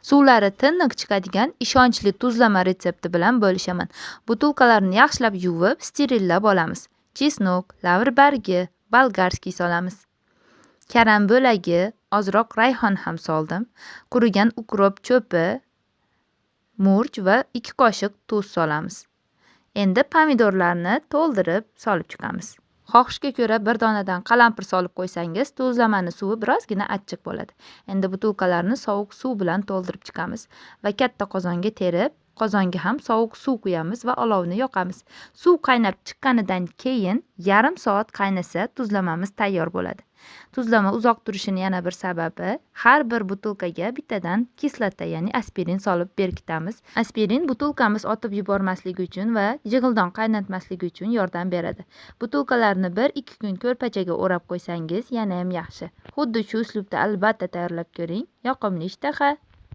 Suvlari tiniq chiqadigan ishonchli tuzlama retsepti bilan bo'lishaman. Butulkalarni yaxshilab yuvib, sterillab olamiz. Chesnok, lavr bargi, болгарский solamiz. Karam bo'lagi, ozroq rayhon ham soldim. Qurigan укроп cho'pi, murch va 2 qoshiq tuz solamiz. Endi pomidorlarni to'ldirib solib chiqamiz. Xohishga ko'ra bir donadan qalampir solib qo'ysangiz, tuzlamani suvi birozgina achchiq bo'ladi. Endi butulkalarni sovuq suv bilan to'ldirib chiqamiz va katta qozonga terib, qozonga ham sovuq suv quyamiz va olovni yoqamiz. Suv qaynab chiqqanidan keyin yarim soat qaynasa tuzlamamiz tayyor bo'ladi. Tuzlama uzoq turishini yana bir sababi, har bir butulkaga bittadan kislota, ya'ni aspirin solib berkitamiz. Aspirin butulkamiz otib yubormasligi uchun va jig'ildon qaynatmasligi uchun yordam beradi. Butulkalarni 1-2 kun ko'rpachaga o'rab qo'ysangiz yana ham yaxshi. Xuddi shu uslubda albatta tayyorlab ko'ring. Yoqimli ishtaha.